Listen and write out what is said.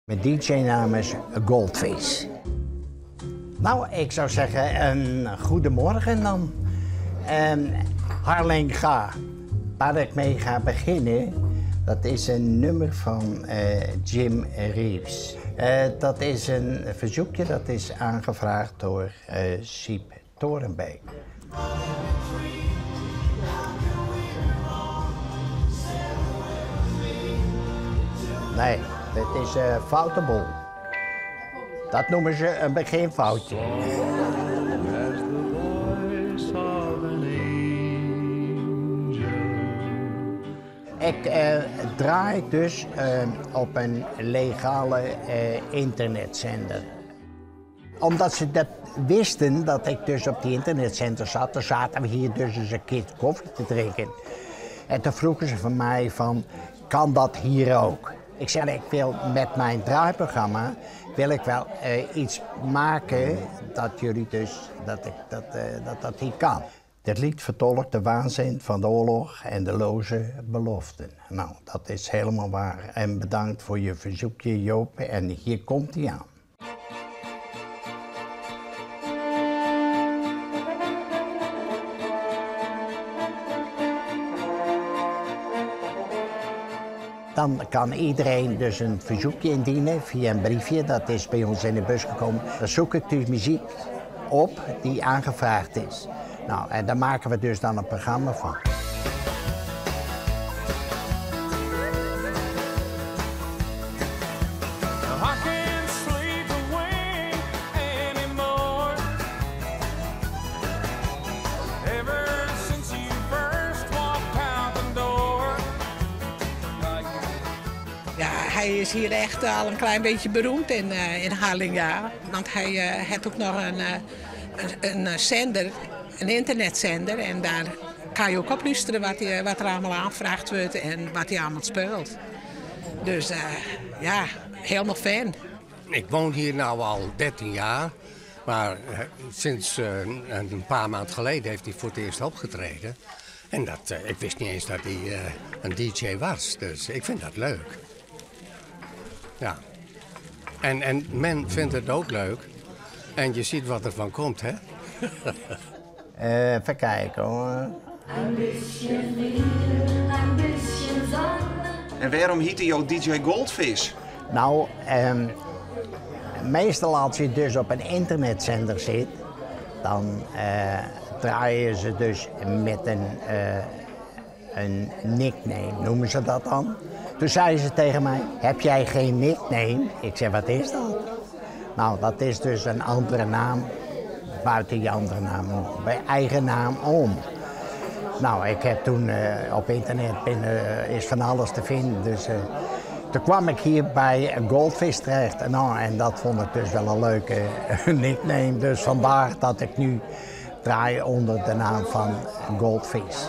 Mijn DJ-naam is Goldfish. Nou, ik zou zeggen een goedemorgen dan. Harlingga, waar ik mee ga beginnen, dat is een nummer van Jim Reeves. Dat is een verzoekje dat is aangevraagd door Siep Torenbeek. Nee, dit is een foute boel. Dat noemen ze een beginfoutje. Ik draai dus op een legale internetzender. Omdat ze dat wisten, dat ik dus op die internetzender zat, dan zaten we hier dus eens een keer koffie te drinken. En toen vroegen ze van mij van, kan dat hier ook? Ik zei, ik wil met mijn draaiprogramma wil ik wel iets maken dat jullie dus, dat ik, dat, dat, dat hier kan. Dit lied vertolkt de waanzin van de oorlog en de loze beloften. Nou, dat is helemaal waar. En bedankt voor je verzoekje, Joop. En hier komt hij aan. Dan kan iedereen dus een verzoekje indienen via een briefje. Dat is bij ons in de bus gekomen. Dan zoek ik de muziek op die aangevraagd is. Nou, en daar maken we dus dan een programma van. Ja, hij is hier echt al een klein beetje beroemd in Harlingja. Want hij heeft ook nog een zender, een internetzender. En daar kan je ook op luisteren wat er allemaal aangevraagd wordt en wat hij allemaal speelt. Dus ja, helemaal fan. Ik woon hier nu al 13 jaar. Maar sinds een paar maanden geleden heeft hij voor het eerst opgetreden. En ik wist niet eens dat hij een DJ was. Dus ik vind dat leuk. Ja. En men vindt het ook leuk. En je ziet wat er van komt, hè? Even kijken, hoor. Een beetje regen, een beetje zon. En waarom heet hij jouw DJ Goldfish? Nou, meestal als je dus op een internetzender zit, dan draaien ze dus met een nickname, noemen ze dat dan. Toen zeiden ze tegen mij, heb jij geen nickname? Ik zei, wat is dat? Nou, dat is dus een andere naam, buiten je andere naam om, bij eigen naam om. Nou, ik heb toen op internet binnen, is van alles te vinden, dus toen kwam ik hier bij Goldfish terecht. Nou, en dat vond ik dus wel een leuke nickname. Dus vandaar dat ik nu draai onder de naam van Goldfish.